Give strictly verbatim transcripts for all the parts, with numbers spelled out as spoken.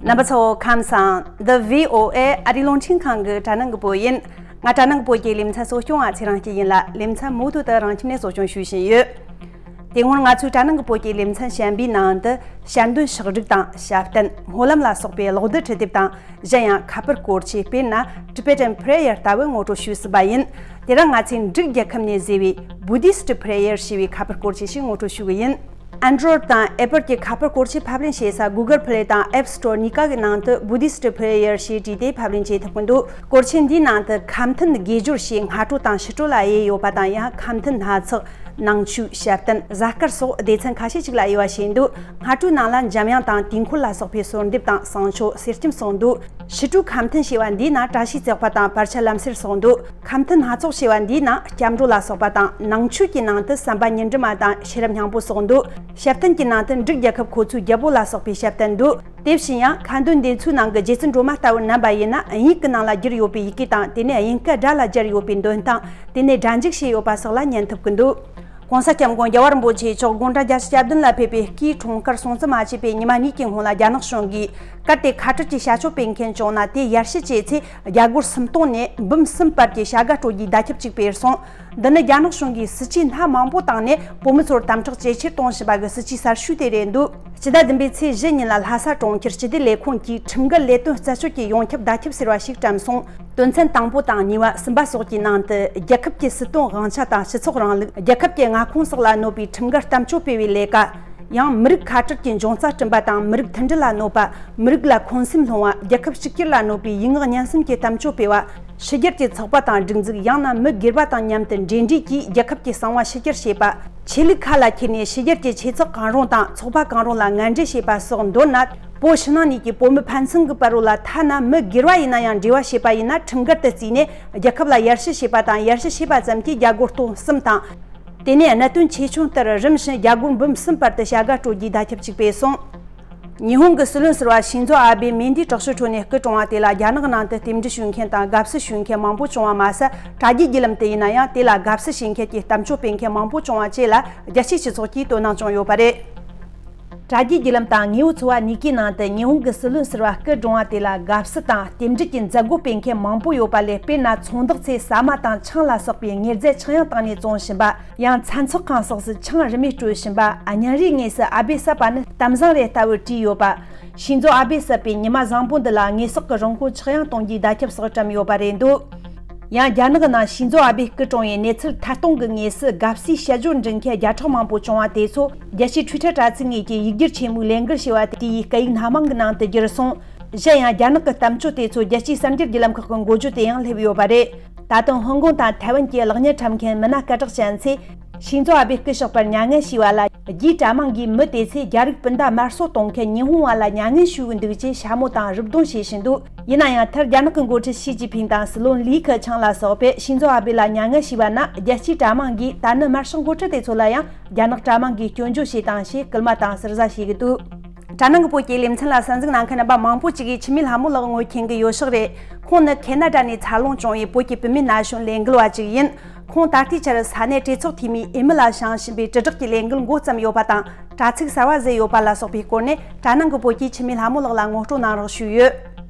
རྣམ་པ་ཚོ་ཁམས་བཟང་། The V O A ཨ་རིའི་རླུང་འཕྲིན་ཁང་གི་གྲྭ་ནང་གི་བོད་ཡིན། ང་གྲྭ་ནང་གི་བོད་ཀྱི་ལེ་ཚན་གཙོ་སྐྱོང་བ་ཚེ་རིང་སྐྱིད་ཡིན་ལ། ལེ་ཚན་མུ་མཐུད་དུ་རང་ཁྱིམ་ནས་གཙོ་སྐྱོང་ཞུ་བཞིན་ཡོད། དེ་སྔོན་ང་ཚོའི་གྲྭ་ནང་གི་བོད་ཀྱི་ལེ་ཚན་གཞན་པའི་ནང་དུ། ཞལ་འདོན་ཕྱག་བྲིས་དང་ཞབས་བརྟན། སྨོན་ལམ་ལ་སོགས་པའི་ཀློག་རྡུལ་འཕྲི་དེབ་དང་། གཞན་ཡང་ཁ་པར་སྐོར་ཆས། དཔེར་ན། Tibetan Prayer ལྟ་བུ་ངོ་སྤྲོད་ཞུས་ཟིན་པ་ཡིན། དེ་རིང་ང་ཚོས་འབྲུག་རྒྱལ་ཁབ་ནས་བཟོས་པའི་Buddhist Prayer ཞེས་པའི་ཁ་པར་སྐོར་ཆས་ཤིག་ངོ་སྤྲོད་ཞུ་གི་ཡིན། Android དང་Apple གྱི་ཁ་པར་སྐོར་ཆས་ཕབ་ལེན་བྱེད་ས་Google Play དང་App Store གཉིས་ཀ་གི་ནང་དུ་Buddhist Prayer ཞེས་བྲིས་ཏེ་ཕབ་ལེན་བྱེད་ཐུབ་ཀྱི་འདུག་སྐོར་ཆས་འདིའི་ནང་དུ་ཁ་འཐེན་དགེ་སྦྱོར་ཞེས་སྔ་དྲོ་དང་ཕྱི་དྲོ་ལ་དབྱེ་ཡོད་པ་དང་། ཡང་ཁ་འཐེན་སྣ་ཚོགས། ནང་ཆོས། ཞབས་བརྟན། གཟའ་སྐར་སོགས་སྡེ་ཚན་ཁ་ཤས་ཅིག་ལ་དབྱེ་བ་ཕྱེ་འདུག་སྔ་དྲོའི་ནང་ལ་འཇམ་དབྱངས་དང་དུས་འཁོར་ལ་སོགས་པའི་གསོལ་འདེབས་དང་གསང་མཆོད། གསེར་སྐྱེམས་སོགས་འདུག་ཕྱི་དྲོའི་ཁ་འཐེན་ཞེས་པ་འདིའི་ནང་བཀྲ་ཤིས་བརྩེགས་པ་དང་བར་ཆད་ལམ་སེལ་སོགས་འདུག་ཁ་འཐེན་སྣ་ཚོགས་ཞེས་པ་འདིའི་ནང་སྐྱབས་འགྲོ་ལ་སོགས་པ་དང་། ནང་ཆོས་ཀྱི་ནང་དུ་བསམ་པ་ཉི་འབྲུ་མ་དང་ཤེས་རབ་སྙིང་པོ་སོགས་འདུག་ཞབས་བརྟན་གྱི་ནང་དུ་འབྲུག་རྒྱལ་ཁབ་ཁོ་ཚོའི་རྒྱལ་པོ་ལ་སོགས་པའི་ཞབས་བརྟན་འདུག་དེ་བཞིན་ཡང་ཁ་འདོན་འདི་ཚོའི་ནང་གི་རྗེ་བཙུན་སྒྲོལ་མ་ལྟ་བུ་རྣམ་པ་ཡིན་ན། དབྱིན་ཡིག་གི་ནང་ལ་བསྒྱུར་ཡོད་པའི་ཡི་གེ་དང་། དེ་ནས་དབྱིན་སྐད་སྒྲ་ལ་སྦྱར་ཡོད་པའི་འདོན་སྟངས། དེ་ནས་སྒྲ་འཇུག་བྱས་ཡོད་པ་སོགས་ལ་ཉན་ཐུབ་ཀྱི་འདུག་གོང་ས་སྐྱབས་མགོན་རྒྱལ་བ་རིན་པོ་ཆེ་མཆོག་དགུང་གྲངས་བརྒྱད་ཅུ་གྱ་བདུན་ལ་ཕེབས་པའི་སྐུའི་འཁྲུངས་སྐར་སྲུང་བརྩི་མ་བྱས་པའི་ཉི་མ་གཉིས་ཀྱི་སྔོན་ལ། རྒྱ་ནག་གཞུང་གིས་གལ་ཏེ་ཁ་བྲལ་གྱི་བྱ་སྤྱོད་སྤེལ་མཁན་བྱུང་ན། དེ་ཡར་ཞུ་བྱས་ཚེ་རྒྱ་སྒོར་སུམ་སྟོང་ནས་འབུམ་གསུམ་བར་གྱི་བྱ་དགའ་སྤྲོད་རྒྱུའི་བརྡ་ཁྱབ་ཅིག་སྤེལ་སོང་། འདི་ནི་རྒྱ་ནག་གཞུང་གིས་སྲིད་ཇུས་སྣ་མང་པོ་བཏང་ནས་བོད་མི་ཚོར་དམ་དྲག་ཇེ་ཆེར་གཏོང་བཞིན་པ་གི་སྲིད་ཇུས་གསར་ཤོས་དེ་རེད་འདུག་སྤྱི་ཟླ་བདུན་པའི་ཚེས་བཞི་ཉིན་ལ་ལྷ་ས་གྲོང་ཁྱེར་སྤྱི་བདེ་ལས་ཁུངས་ཀྱིས་ཁྲིམས་འགལ་ལས་དོན་རྩད་གཅོད་ཀྱི་ཡོངས་ཁྱབ་བརྡ་ཁྱབ་ཟེར་བ་ཞིག་བཀྲམ་སོང་། དོན་ཚན་དང་པོ་དང་གཉིས་པ། གསུམ་པ་སོགས་ཀྱི་ནང་དུ། རྒྱལ་ཁབ་ཀྱི་སྲིད་དོན་དབང་ཆ་དང་སྤྱི་ཚོགས་རིང་ལུགས། རྒྱལ་ཁབ་ཀྱི་མངའ་ཁོངས་སོགས་ལ་གནོད་པའི་ཁྲིམས་འགལ་གཏམ་བརྗོད་སྤེལ་བའི་ལས་ཀ། ཡང་མི་རིགས་ཁ་བྲལ་གྱི་འབྱུང་རྩ་བསྐྲུན་པ་དང་། མི་རིགས་མཐུན་སྒྲིལ་ལ་གནོད་པ། མི་རིགས་ལ་འཁོན་སེམས་སློང་བ། རྒྱལ་ཁབ་གཅིག་གྱུར་ལ་གནོད་པའི་ཡིག་ངག་ཉན་སེམས་ཀྱི་གཏམ་བརྗོད་སྤེལ་བ། ཕྱི་རྒྱལ་གྱི་ཚོགས་པ་དང་སྒྲིག་འཛུགས། ཡང་ན་མི་སྒེར་པ་དང་མཉམ་དུ་འབྲེལ་འདྲིས་ཀྱིས་རྒྱལ་ཁབ་ཀྱི་གསང་བ་ཕྱི་གྱར་བྱེད་པ། ཆོས་ལུགས་ཁ་ལ་འཁྱེར་ནས་ཕྱི་རྒྱལ་གྱི་ཆོས་ཚོགས་གང་རུང་དང་ཚོགས་པ་གང་རུང་ལ་ངན་འབྲེལ་བྱེད་པ་སོགས་འདོད་ན། བོད་ཕྱི་ནང་གཉིས་ཀྱི་བོད་མི་ཕན་ཚུན་གྱི་བར་རོ་ལ། ཐ་ན་མི་སྒེར་བ་ཡིན་ན་ཡང་འབྲེལ་བ་བྱེད་པ་ཡིན་ན། ཁྲིམས་འགལ་དུ་བརྩིས་ནས་རྒྱལ་ཁབ་ལ་ཡར་ཞུ་བྱེད་པ་དང་། ཡར་ཞུ་བྱས་པ་ཙམ་གྱིས་རྒྱ་སྒོར་སྟོང་གསུམ་དང་། དེ་ནས་གནད་དོན་ཆེ་ཆུང་ལྟར་རིམ་བཞིན་རྒྱ་སྒོར་འབུམ་གསུམ་བར་དུ་བྱ་དགའ་སྤྲོད་རྒྱུའི་བརྡ་ཁྱབ་ཅིག་སྤེལ་སོང་། ཉི་ཧོང་གི་སྲིད་བློན་ཟུར་པ་ཤིན་ཛོ་ཨ་བྷེ་མེ་མདའི་དྲག་ཤུགས་ཁྲོད་ནས་སྐུ་གྲོངས་པ་དེ་ལ་རྒྱ་ནག་ནང་དུ་རྟེན་འབྲེལ་ཞུ་མཁན་དང་དགའ་བསུ་ཞུ་མཁན་མང་པོ་བྱུང་བ་མ་ཟད། དྲ་རྒྱའི་བརྒྱུད་ལམ་དུ་ཡིན་ན་ཡང་དེ་ལ་དགའ་བསུ་བྱེད་མཁན་གྱི་གཏམ་བརྗོད་སྤེལ་མཁན་མང་པོ་བྱུང་བ་བཅས་ལ་རྒྱལ་སྤྱིའི་སྤྱི་ཚོགས་ཀྱིས་དོ་སྣང་བྱུང་ཡོད་པ་རེད། དྲ་རྒྱའི་བརྒྱུད་ལམ་དང་དངོས་པོ་ཚོ་བ་གཉིས་ཀའི་ནང་དུ་ཉི་ཧོང་གི་སྲིད་བློན་ཟུར་པ་སྐུ་གྲོངས་པ་དེ་ལ་དགའ་བསུ་དང་རྟེན་འབྲེལ་གྱི་མཛད་སྒོ་སྤེལ་མཁན་མང་པོ་ཡོད་པ་ལས། དཔེར་ན་ཚོང་བདག་ཚོས་ཟ་མ་དང་ཆང་ལ་སོགས་པའི་དངོས་རྫས་ཆག་ཡང་བཏང་ནས་བཙོང་བཞིན་པ། ཡང་ཚྭ་མཚོ་ཁང་སོགས་སུ་ཆང་རིན་མེད་སྤྲོད་བཞིན་པ། ཨ། ཉིན་རེའི་དངོས་སུ་ཨ་བྷེ་བསད་པ་ནི་གཏམ་བཟང་རེད་ལྟ་བུར་བྲིས་ཡོད་པ། ཤིན་ཛོ་ཨ་བྷེ་བསད་པའི་ཉི་མ་བཟང་པོ་འདི་ལ་དངོས་ཟོག་གི་རིན་གོང་ཆག་ཡང་གཏོང་རྒྱུའི་བརྡ་ཁྱབ་སོགས་བཀྲམ་ཡོད་པ་རེད་འདུག་ཡང་རྒྱ་ནག་གི་ནང་ཤིན་ཛོ་ཨ་བྷེ་སྐུ་གྲོངས་པའི་གནས་ཚུལ་ཐད་གཏོང་གི་དངོས་སུ་དགའ་བསུའི་བཤད་སྦྱོར་འབྲི་མཁན་བརྒྱ་ཕྲག་མང་པོ་བྱུང་བ་དེ་ཚོ་རྒྱལ་སྤྱིའི་ཊུའི་ཊར་དྲ་ཚིགས་ངོས་ཀྱི་ཡིག་སྒྱུར་ཆེན་མོའི་ལས་འགུལ་ཞེས་པ་དེ་ཡི་སྐད་ཡིག་སྣ་མང་གི་ནང་དུ་བསྒྱུར་སོང་། གཞན་ཡང་རྒྱ་ནག་གི་གཏམ་བརྗོད་དེ་ཚོ་རྒྱལ་སྤྱིའི་གསར་འགྱུར་བརྒྱུད་ལམ་ཁག་གི་འགོ་བརྗོད་དུ་ཡང་སླེབས་ཡོད་པ་རེད། ད་དུང་ཧོང་ཀོང་དང་ཐའེ་ཝན་གྱི་གློག་བརྙན་འཁྲབ་མཁན་མི་སྣ་སྐད་གྲགས་ཅན་ཚོས། ཤིན་ཛོ་ཨ་བྷེ་སྐུ་གཤེགས་པར་མྱ་ངན་ཞུས་པ་ལ། རྒྱའི་དྲ་དམངས་ཀྱིས་མི་དེ་ཚོས་རྒྱ་རིགས་སྤུན་ཟླ་དམར་གསོད་གཏོང་མཁན་ཉི་ཧོང་བ་ལ་མྱ་ངན་ཞུ་གི་འདུག་ཅེས་ཞྭ་མོ་དང་རུབ་རྡུང་བྱེད་བཞིན་འདུག་ཡིན་ན་ཡང་མཐར་རྒྱ་ནག་གི་འགོ་ཁྲིད་ཞི་ཅིན་ཕིང་དང་སྲིད་བློན་ལི་ཁེ་ཆང་ལ་སོགས་པས་ཤིན་ཛོ་ཨ་བྷེ་ལ་མྱ་ངན་ཞུས་པ་ན། རྒྱལ་སྤྱིའི་དྲ་དམངས་ཀྱིས་ད་ནི་དམར་ཤོག་འགོ་ཁྲིད་དེ་ཚོ་ལ་ཡང་རྒྱ་ནག་དྲ་དམངས་ཀྱིས་སྐྱོན་བརྗོད་བྱས་དང་ཞེས་སྐུལ་མ་དང་ཟུར་ཟ་བྱེད་ཀྱི་འདུག་དྲ་ནང་གི་བོད་ཀྱི་ལེ་ཚན་ལ་གསན་གཟིགས་གནང་མཁན་རྣམ་པ་མང་པོ་ཅིག་གིས་འཆི་མེད་ལྷ་མོ་ལགས་ངོ་མཁྱེན་གྱི་ཡོད་ཤག་རེད། ཁོང་ནི་ཁེ་ན་ཌ་ནས་འཚར་ལོངས་བྱུང་བའི་བོད་ཀྱི་བུད་མེད་ན་གཞོན་ལས་འགུལ་བ་ཅིག་ཡིན། ཁོང་ད་ལྟའི་ཆར་ས་གནས་གྲོས་ཚོགས་འཐུས་མིའི་འོས་མི་ལ་བཞེངས་བཞིན་པའི་དྲིལ་བསྒྲགས་ཀྱི་ལས་འགུལ་འགོ་བརྩམས་ཡོད་པ་དང་། དྲ་ཚིགས་གསར་བ་བཟོས་ཡོད་པ་ལ་སོགས་པའི་སྐོར་ནས་དྲ་ནང་གི་བོད་ཀྱིས་འཆི་མེད་ལྷ་མོ་ལགས་ལ་ངོ་སྤྲོད་གནང་རོགས་ཞུས་ཡོད།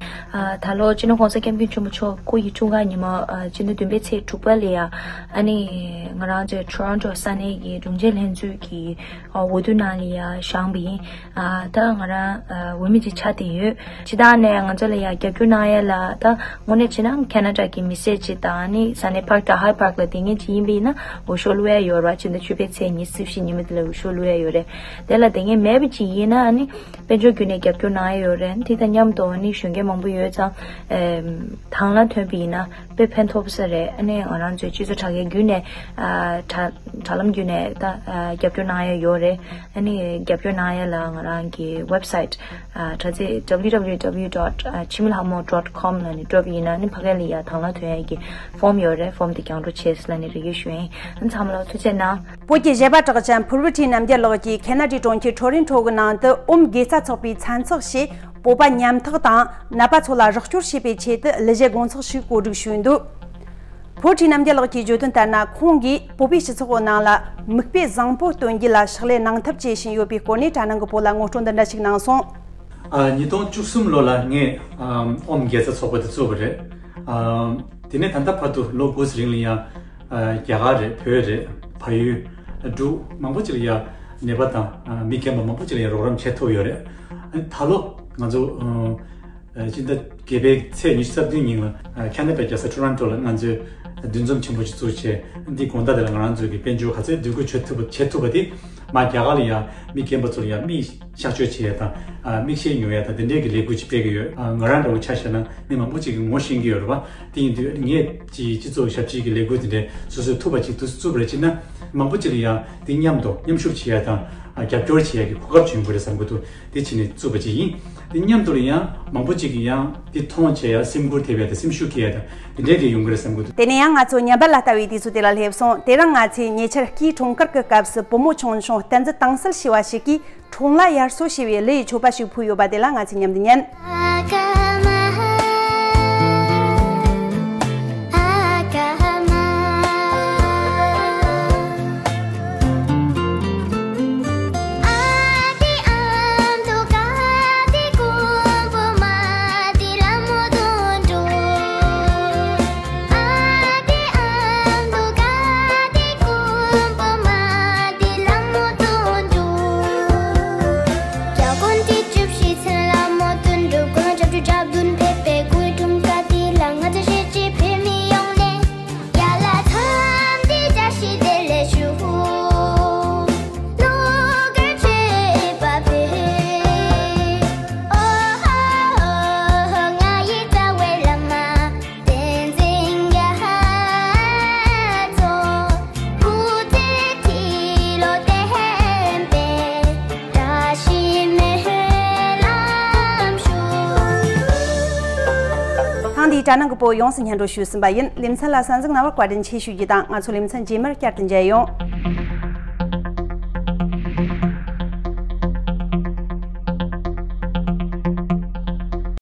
ཨ། ད་ལོ་སྤྱི་ནོར་༸གོང་ས་༸སྐྱབས་མགོན་ཆེན་པོ་མཆོག་སྐུ་ཡི་འཁྲུངས་སྐར་ཉིན་མོ། ཨ། སྤྱི་ཟླ་བདུན་པའི་ཚེས་དྲུག་པ་ལ་ཡ། ཨ་ནི་ང་རང་ཚོའི་ཊོ་རོན་ཊོ་ས་གནས་ཀྱི་དྲུང་ཆེ་ལྷན་ཚོགས་ཀྱི་ཨ། འོས་བསྡུ་ནང་ལ་ཡ་བཞེངས་པ་ཡིན། ཨ། ད་ང་རང་ཨ། འོས་མི་ཅིག་ཆགས་བསྡད་ཡོད། སྤྱིར་བཏང་ནས་ང་ཚོ་ལ་ཡ་རྒྱབ་སྐྱོར་གནང་ཡ་ལ། ད་དངོས་གནས་བྱས་ན་ཁེ་ན་ཌ་གི་མི་སེར་ཅིག་དང་། ཨ་ནི་ས་གནས་Park Tao High Park ལ་བསྡད་མཁན་ཅིག་ཡིན་པ་ཡིན་ན། འོས་ཤོག་བླུག་ཡ་ཡོད་རེད་བ། སྤྱི་ཟླ་བཅུ་པའི་ཚེས་ཉི་ཤུ་བཞི་ཉིན་མོ་དེ་ལ་འོས་ཤོག་བླུག་ཡ་ཡོད་རེད། དེ་ལ་བསྡད་མཁན་མེད་པ་ཅིག་ཡིན་ན། ཨ་ནི་དཔལ་འབྱོར་བརྒྱུད་ནས་རྒྱབ་སྐྱོར་གནང་ཡ་ཡོད་རེད། དེ་དང་མཉམ་དུ་ཨ་ནི་གཞོན་སྐྱེས་མང་པོ་ཡོད་ཙང་། ཨེམ། དང་བླངས་ཐོན་པ་ཡིན་ན་དཔེ་ཕན་ཐོགས་ས་རེད། ཨ་ནི་ང་རང་ཚོའི་སྤྱི་ཚོགས་དྲ་རྒྱ་བརྒྱུད་ནས། ཨ། དྲ་དྲ་ལམ་བརྒྱུད་ནས་ད། ཨ། རྒྱབ་སྐྱོར་གནང་ཡ་ཡོད་རེད། ཨ་ནི་རྒྱབ་སྐྱོར་གནང་ཡ་ལ་ང་རང་གི་ཝེབ་སའིཊ། ཨ། དྲ་ཚིགས་W W W dot chimilhamo dot com ལ་ནི་འགྲོ་བ་ཡིན་ན། ཨ་ནི་ཕ་གི་ལ་ཡ་དང་བླངས་ཐོན་ཡ་གི་ཕོམ་ཡོད་རེད། ཕོམ་དེ་རྒྱང་སྒྲོག་བྱེད་ཟེར་ལ་ནི་རེ་སྐུལ་ཞུ་ཡིན། ཨ་ནི་ཚང་མ་ལ་ཐུགས་རྗེ་གནང་། བོད་ཀྱི་གཞས་པ་གྲགས་ཅན་ཕུར་བུ་ཁྲི་རྣམ་རྒྱལ་ལགས་ཀྱིས་ཁེ་ན་ཌའི་གྲོང་ཁྱེར་ཊོ་རིན་ཊོ་གི་ནང་དུ་ཨོམ་དགེ་རྩ་ཚོགས་པའི་མཚན་ཚོགས་ཞེས། བོད་པ་ཉམ་ཐག་དང་ནད་པ་ཚོ་ལ་རོགས་སྐྱོར་བྱེད་པའི་ཆེད་དུ་གླུ་གཞས་དགོང་ཚོགས་ཤིག་གོ་སྒྲིག་ཞུས་འདུག་ཕུར་བུ་ཁྲི་རྣམ་རྒྱལ་ལགས་ཀྱིས་བརྗོད་དོན་ལྟར་ན། ཁོང་གིས་བོད་པའི་སྤྱི་ཚོགས་ནང་ལ་མིག་དཔེ་བཟང་པོ་སྟོན་རྒྱུ་ལ་ཕྱག་ལས་གནང་ཐབས་བྱེད་བཞིན་ཡོད་པའི་སྐོར་ནས་དྲ་ནང་གི་བོད་ལ་ངོ་སྤྲོད་འདི་འདྲ་ཞིག་གནང་སོང་། ཨ། ཉིས་སྟོང་བཅུ་གསུམ་ལོ་ལ་ངས་ཨམ་ཨོམ་དགེ་རྩ་ཚོགས་པ་དེ་བཙུགས་པ་རེད། ཨམ་དེ་ནས་ད་ལྟ་བར་དུ་ལོ་དགུ་ཙམ་རིང་ལ་ཡང་ཨ་རྒྱ་གར་རེད། བོད་རེད། བལ་ཡུལ། འབྲུག་མང་པོ་ཅིག་ལ་ཡང་ནད་པ་དང་ཨ་མི་རྒན་པ་མང་པོ་ཅིག་ལ་ཡང་རོགས་རམ་བྱེད་ཐུབ་ཡོད་རེད། ཨ་ནི་ད་ལོ་ང་ཚོ་ཨ་ཨ་སྤྱི་ཟླ་བརྒྱད་པའི་ཚེས་ཉི་ཤུ་རྩ་བདུན་ཉིན་ལ་ཨ་ཁ་ན་ཌའི་རྒྱལ་ས་ཊོ་རོན་ཊོ་ལ་ང་ཚོས་འདུ་འཛོམས་ཆེན་པོ་ཞིག་བཙུགས་བྱས། འདི་དགོང་དག་དེ་ལ་ང་རང་ཚོའི་གི་དཔལ་འབྱོར་ག་ཚོད་འདུ་འགོད་བྱེད་ཐུབ་པ་བྱེད་ཐུབ་པ་དེ་མར་རྒྱ་གར་ལ་ཡང་མི་རྒན་པ་ཚོ་ལ་ཡང་མིག་གཤག་བཅོས་བྱེད་ཡ་དང་། ཨ་མིག་ཤེལ་ཉོ་ཡ་དང་དེ་འདྲའི་གི་ལས་འགུལ་ཅིག་སྤེལ་གི་ཡོད། ཨ་ང་རང་འདྲ་བོ་ཆ་བཞག་ན་མི་མང་པོ་ཅིག་གིས་ངོ་ཤེས་ཀྱི་ཡོད་རེད་པ། དེ་ཡིན་དུས་ངས་ཅིག་སྤྱི་ཚོགས་ཞབས་ཕྱིའི་གི་ལས་འགུལ་དེ་འདྲའི་སོ་སོས་ཐུབ་པ་ཅིག་ཏུ་བཙུགས་པ་རེད་ཅེ་ན། མང་པོ་ཅིག་ལ་ཡང་དེ་མཉམ་དུ་མཉམ་ཞུགས་བྱེད་ཡ་དང་། ཨ་རྒྱབ་སྐྱོར་བྱེད་ཡ་གི་གོ་སྐབས་ཅིག་ཡོང་གི་རེད་བསམ་གི་འདུག་དེ་བྱས་ནས་བཙུགས་པ་ཅིག་ཡིན། དེ་མཉམ་དུ་ལ་ཡང་མང་པོ་ཅིག་གིས་ཡང་དེ་མཐོང་བྱེད་ཡ། སེམས་ཁུར་ཐེབས་ཡ་དང་སེམས་ཤུགས་སྐྱེད་ཡ་དང་དེ་འདྲའི་གི་ཡོང་གི་རེད་བསམ་གི་འདུག་དེ་ནས་ཡང་ང་ཚོ་ཉམས་པ་ལ་ལྟ་བའི་དུས་ཚོད་དེ་ལ་སླེབས་སོང་། དེ་རིང་ང་ཚོས་ཉེ་ཆར་སྐུའི་འཁྲུངས་སྐར་གྱི་སྐབས་སུ་བུ་མོ་ཆུང་ཆུང་བསྟན་འཛིན་དྭངས་གསལ་ཞེས་པ་ཞིག་གིས་འཁྲུངས་ལྷ་དབྱར་གསོལ་ཞེས་པའི་གླུ་ཡི་མཆོད་པ་ཞིག་ཕུལ་ཡོད་པ་དེ་ལ་ང་ཚོས་མཉམ་དུ་ཉན། ཐེངས་འདིའི་དྲ་ནང་གི་བོད་ཡོངས་སུ་སྙན་སྒྲོན་ཞུས་ཟིན་པ་ཡིན། ལེ་ཚན་ལ་གསན་གཟིགས་གནང་བར་བཀའ་དྲིན་ཆེ་ཞུ་རྒྱུ་དང་། ང་ཚོ་ལེ་ཚན་རྗེས་མར་བསྐྱར་དུ་མཇལ་ཡོང་།